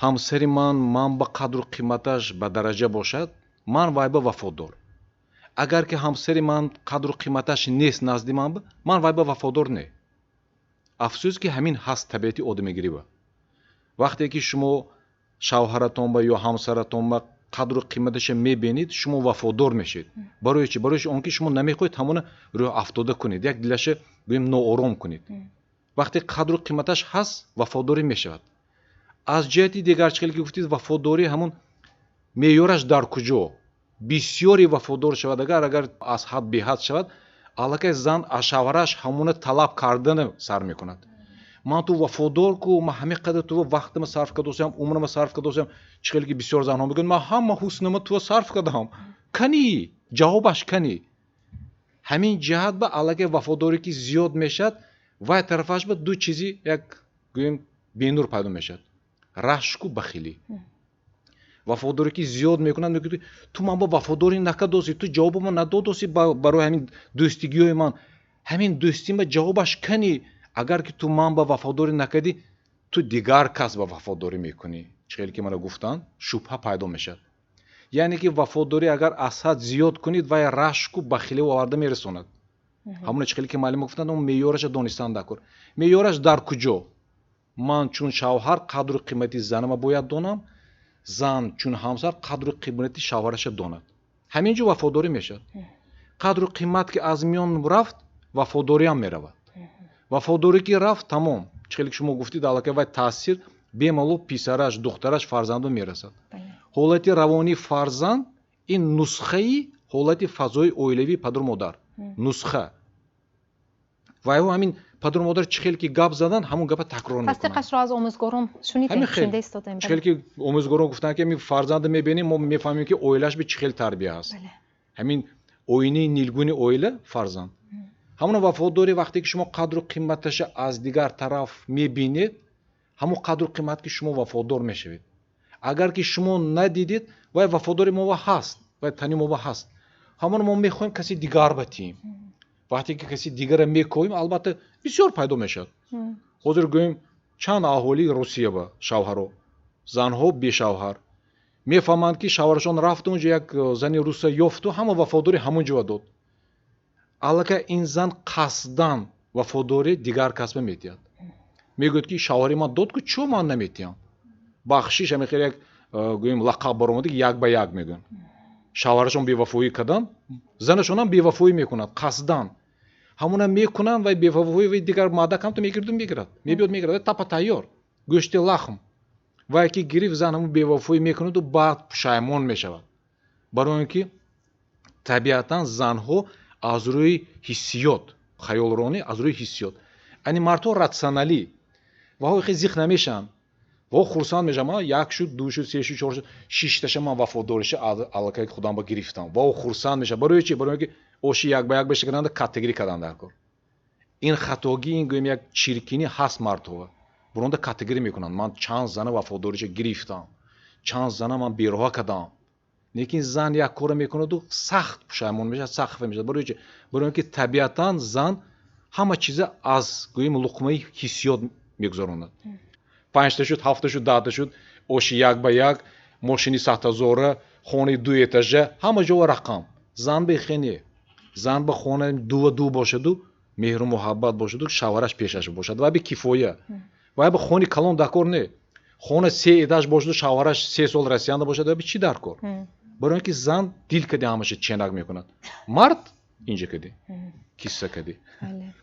ҳамсари ман ба қадру қиматаш ба дараҷа бошад, ман вай ба вафодор. Агар ки ҳамсари ман қадру қиматаш нест назди ман, ман вай ба вафодор не. Афсӯс, ки ҳамин ҳаст табиати одамигирива. Вақте ки шумо шавҳаратон ба ё ҳамсаратон ба қадру қиматаша мебинед, шумо вафодор мешед. Барои чӣ? Барои он ки шумо намехоҳед ҳамона рӯҳафтода кунед, як дилаша гӯем ноором кунед. Вақте қадру қиматаш ҳаст, вафодорӣ мешавад. Аз ҷиҳати дигар, чӣ хеле ки гуфтед, вафодорӣ ҳамун меъёраш дар куҷо? Бисёре вафодор шавад, агар аз ҳад беҳад шавад, аллакай зан аз шавҳараш ҳамона талаб кардана сар мекунад: ман ту вафодор ку, ман ҳамин қадар ту вақтама сарф кардосиям, умрама сарф кардосиям. Чӣ хеле ки бисёр занҳо мегӯянд: ман ҳама ҳуснима ту сарф кардам, кани ҷавобаш, кани? Ҳамин ҷиҳат ба аллакай вафодорӣ ки зиёд мешавад, вай тарафаш ба ду чизи як гӯем. Бенур пайдо мешавад. Рашку бахилӣ. Вафодорӣ ки зиёд мекунад, мегӯяд, ту ман бо вафодорӣ накардоси, ту ҷавобама надодоси барои ҳамин дӯстигиҳои ман. Ҳамин дӯстима ҷавобаш кани. Агар ки ту ман ба вафодорӣ накардӣ, ту дигар кас ба вафодорӣ мекунӣ. Чӣ хеле ки мана гуфтанд, шубҳа пайдо мешавад. Яъне ки вафодорӣ агар аз ҳад зиёд кунид, вай рашку бахилӣ оварда мерасонад. Ҳамоне чӣ хеле ки муаллима гуфтанд, он меъёраша донистан даркор. Меъёраш дар куҷо? Ман чун шавҳар қадру қимати занама бояд донам, зан чун ҳамсар қадру қимати шавҳараша донад. Ҳамин ҷо вафодорӣ мешавад. Қадру қимат ки аз миён рафт, вафодориам меравад. Вафодорӣ ки рафт, тамом. Чӣ хеле ки шумо гуфтид, аллакай вай таъсир бемалол писараш, духтараш, фарзанду мерасад. Ҳолати равонии фарзанд ин нусхаи ҳолати фазои оилавии падару модар. Нусха. Ва ё ҳамин падару модар чӣ хел ки гап задан, ҳамон гапа такрор мекунанд. Тасдиқашро аз омӯзгорон шунидем, шунида истодаем. Чӣ хел ки омӯзгорон гуфтанд, ки ҳамин фарзанда мебинем, мо мефаҳмем, ки оилааш би чӣ хел тарбия аст. Ҳамин оинаи нилгуни оила фарзанд. Ҳамон вафодорӣ вақте ки шумо қадру қиматаша аз дигар тараф мебинед, ҳамон қадру қимат ки шумо вафодор мешавед. Агар ки шумо надидед, вай вафодори мо ҳаст, вай тани мо ҳаст. Ҳамон мо мехоҳем каси дигар батием. Вақте ки каси дигарро мекоҳем, албатта бисёр пайдо мешавад. Ҳозир гӯем, чанд аҳолии Русия ба шавҳаро, занҳо бешавҳар мефаҳманд, ки шавҳарашон рафт, онҷо як зани руса ёфту ҳама вафодори ҳамон ҷо дод. Аллакай ин зан қасдан вафодори дигар касба метиҳад. Мегӯяд, ки шавҳари ман дод, ку чо ман наметиҳам? Бахшиш, ҳамин хел як гӯем лақаб баромада, ки як ба як мегӯянд. Шавҳарашон бевафоӣ кардан, занашонам бевафоӣ мекунад қасдан. Ҳамона мекунанд, вай бевафоӣ, вай дигар мардак ҳам ту мегирду мегирад, мебиёд мегирад, тапа тайёр, гӯшти лахм. Вай ки гирифт, зан ҳамон бевафоӣ мекунаду баъд пушаймон мешавад. Барои он ки табиатан занҳо аз рӯи ҳиссиёт, хаёлронӣ аз рӯи ҳиссиёт. Ани мардҳо ратсионалӣ, ваҳо хеле зиқ намешаванд. Во хурсанд мешавам, як шуд, ду шуд, се шуд, чор шуд, шишташа ман вафодориша аллакай худам ба гирифтам. Во хурсанд мешавам. Барои чи? Барои он ки оши як ба як бешакаранда категория кардан дар кор. Ин хатогӣ, ин гӯем як чиркинӣ ҳаст мардҳо. Буронда категория мекунанд. Ман чанд зана вафодориша гирифтам, чанд зана ман бероҳа кардам. Лекин зан як корро мекунаду сахт пушаймон мешавад, сахт хафа мешавад. Барои чи? Барои он ки табиатан зан ҳама чиза аз гӯем луқмаи ҳиссиёт мегузаронад. 5та шуд, 7та шуд, 10та шуд, оши як ба як, мошини 100 ҳазора, хонаи ду этажа, ҳама ҷо рақам. Зан бехе. Зан ба хона дува ду бошаду, меҳру муҳаббат бошаду, шавҳараш пешаш бошад. Вай би кифоя. Вай ба хони калон даркор не. Хона се этаж бошаду, шавҳараш 3 сол Россиянда бошад, вай би чӣ даркор? Барои он ки зан дил кади ҳамаша ченак мекунад. Мард инҷа кади, кисса кади.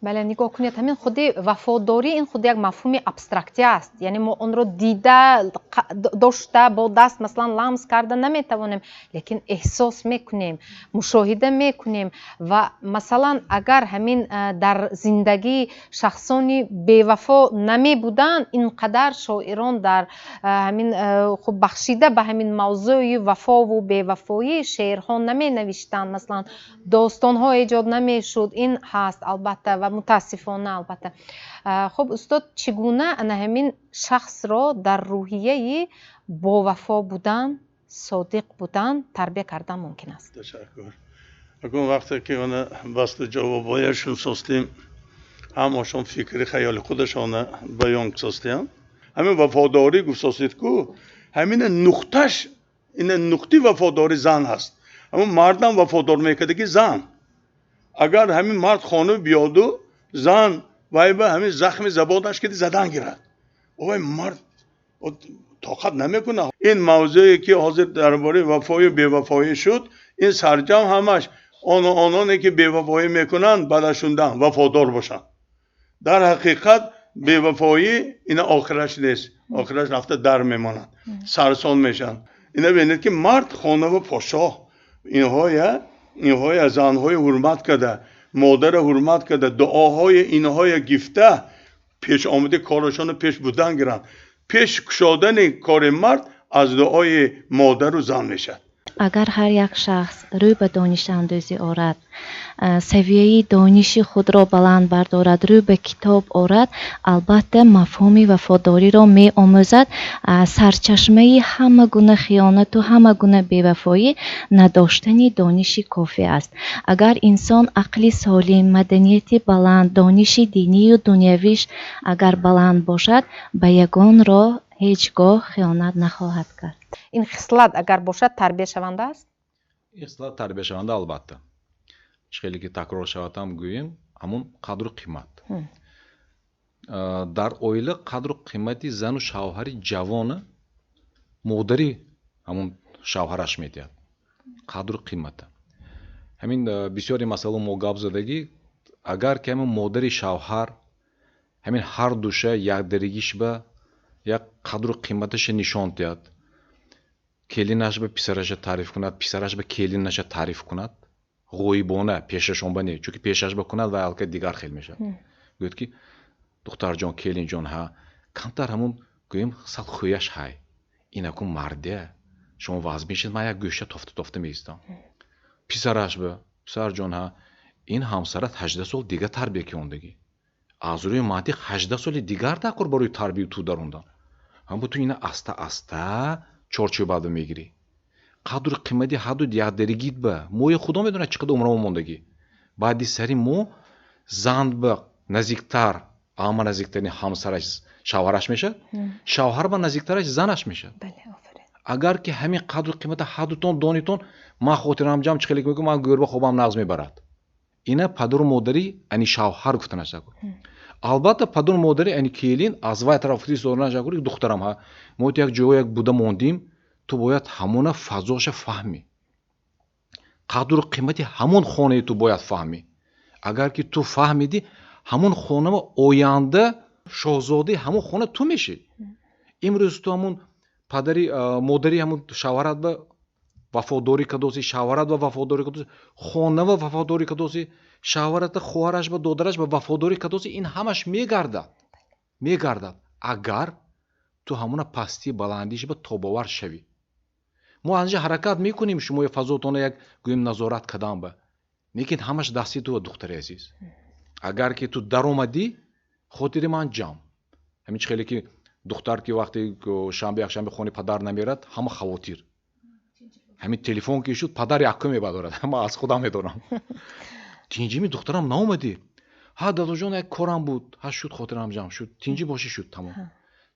Бале, нигоҳ кунед, ҳамин худи вафодорӣ ин худи як мафҳуми абстрактия аст. Яъне мо онро дида, дошта, бо даст масалан ламс карда наметавонем, лекин эҳсос мекунем, мушоҳида мекунем. Ва масалан, агар ҳамин дар зиндагӣ шахсони бевафо намебуданд, ин қадар шоирон дар ҳамин хуб бахшида ба ҳамин мавзӯи вафову бевафоӣ шеърҳо наменавиштанд, масалан достонҳо эҷод намешуд. Ин ҳаст албатта ва мутаассифона албатта. Хуб, устод, чӣ гуна ана ҳамин шахсро дар рӯҳияи бовафо будан, содиқ будан тарбия кардан мумкин аст? Ташаккур. Акун вақте ки она басту ҷавобҳояшон состем, ҳамашон фикри хаёли худашона баён состем. Ҳамин вафодорӣ гуфтсосед, ку ҳамина нуқташ, ина нуқти вафодори зан ҳаст. Ҳамин мардам вафодор мекарда ки зан. Агар ҳамин мард хона биёду, зан вай ба ҳамин захми забонаш киди задан гирад, вай мард тоқат намекунад. Ин мавзӯе ки ҳозир дар бораи вафою бевафоӣ шуд, ин сарҷам ҳамаш ононе ки бевафоӣ мекунанд, баъдашундан вафодор бошанд. Дар ҳақиқат бевафоӣ ина охираш нест, охираш рафта дар мемонад, сарсон мешаванд. Ина бинед, ки мард хонаву подшоҳ, инҳоя занҳои ҳурмат карда, модарро ҳурмат карда, дуоҳои инҳоя гифта, пеш омади корашонро пеш будан гиранд. Пеш кушодани кори мард аз дуои модару зан мешавад. Агар ҳар як шахс рӯй ба донишандӯзӣ орад, савияи дониши худро баланд бардорад, рӯй ба китоб орад, албатта мафҳуми вафодориро меомӯзад. Сарчашмаи ҳама гуна хиёнату ҳама гуна бевафоӣ надоштани дониши кофӣ аст. Агар инсон ақли солим, маданияти баланд, дониши динию дунявиш агар баланд бошад, ба ягон роҳ ҳеҷ гоҳ хиёнат нахоҳад кард. Ин хислат агар бошад, тарбияшаванда аст? Ин хислат тарбияшаванда, албатта. Чӣ хеле ки такрор шавад ҳам гӯем, ҳамун қадру қимат дар оила, қадру қимати зану шавҳари ҷавона модари ҳамун шавҳараш медиҳад қадру қимата. Ҳамин бисёри масъала мо гап задагӣ, агар ки ҳамин модари шавҳар ҳамин ҳар душа якдаригиш ба як қадру қиматаша нишон диҳад, келинаш ба писараша таъриф кунад, писараш ба келинаша таъриф кунад, ғоибона, пешашон ба не, чунки пешаш ба кунад, вай аллакай дигар хел мешавад. Гӯяд ки духтарҷон, келинҷон, ҳа, камтар ҳамун гӯем сал хӯяш ҳай, инакун мардия шумо вазм мешед, ман як гӯша тофта тофта меистам. Писараш ба писарҷон, ҳа, ин ҳамсарат 18 сол дига тарбия киондагӣ, аз рӯи мантиқ 18 соли дигар дакор барои тарбию ту дарондан, ҳамбо ту ина аста аста чорчӯбада мегирӣ, қадру қимати ҳаду якдаригит ба мои худо медонад чӣ қадар умрамо мондагӣ. Баъди сари мо зан ба наздиктар, ама наздиктарин ҳамсараш шавҳараш мешавад, шавҳар ба наздиктараш занаш мешавад. Агар ки ҳамин қадру қимата ҳадутон донитон, ман хотирам ҷамъ чӣ хеле мегӯям, ман гӯрба хобам нағз мебарад. Ина падару модари ани шавҳар гуфтанаш закор. Албатта, падару модари ани келин аз вай тараф фиристоданаш закор. Духтарам, ҳа, мо як ҷое як буда мондим, ту бояд ҳамона фазоша фаҳмӣ, қадру қимати ҳамон хонаи ту бояд фаҳмӣ. Агар ки ту фаҳмидӣ, ҳамон хонава оянда шоҳзодаи ҳамон хона ту мешӣ. Имрӯз ту ҳамун падари модари ҳамун шавҳарат ба вафодорӣ кадоси, шавҳарат ба вафодорӣ кадоси, хонава вафодорӣ кадоси, шавҳарата, хоҳараш ба, додараш ба вафодорӣ кадоси, ин ҳамаш мегардад, мегардад, агар ту ҳамуна пастии баландиш ба тобовар шавӣ. Мо аз инҷа ҳаракат мекунем шумои фазотона як гӯем назорат кардан ба, лекин ҳамаш дасти ту, духтари азиз. Агар ки ту даромадӣ, хотири ман ҷамъ. Ҳамин чӣ хеле ки духтар ки вақте шанбе, якшанбе хони падар намерад, ҳама хавотир. Ҳамин телефон ки шуд, падар якум мебардорад. Ман аз худам медонам. Тинҷими, духтарам, наомадӣ? Ҳа, дадоҷон, як корам буд. Ҳа, шуд, хотирам ҷамъ шуд, тинҷӣ бошӣ, шуд, тамом.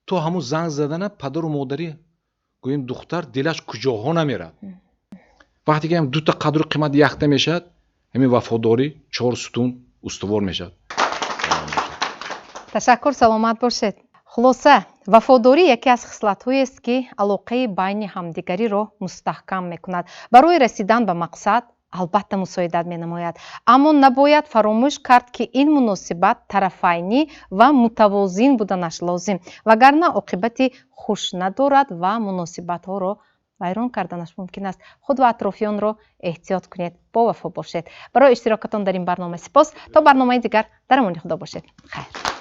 То ҳамун занг задана падару модари гӯем духтар дилаш куҷоҳо намерад. Вақте ки ҳам дута қадру қимат якта мешавад, ҳамин вафодорӣ чор сутун устувор мешавад. Ташаккур, саломат бошед. Хулоса, вафодорӣ яке аз хислатҳоест, ки алоқаи байни ҳамдигариро мустаҳкам мекунад, барои расидан ба мақсад албатта мусоидат менамояд. Аммо набояд фаромӯш кард, ки ин муносибат тарафайнӣ ва мутавозин буданаш лозим, вагарна оқибати хуш надорад ва муносибатҳоро вайрон карданаш мумкин аст. Худ ва атрофиёнро эҳтиёт кунед, бовафо бошед. Барои иштирокатон дар ин барнома сипос. То барномаи дигар дар амони Худо бошед. Хайр.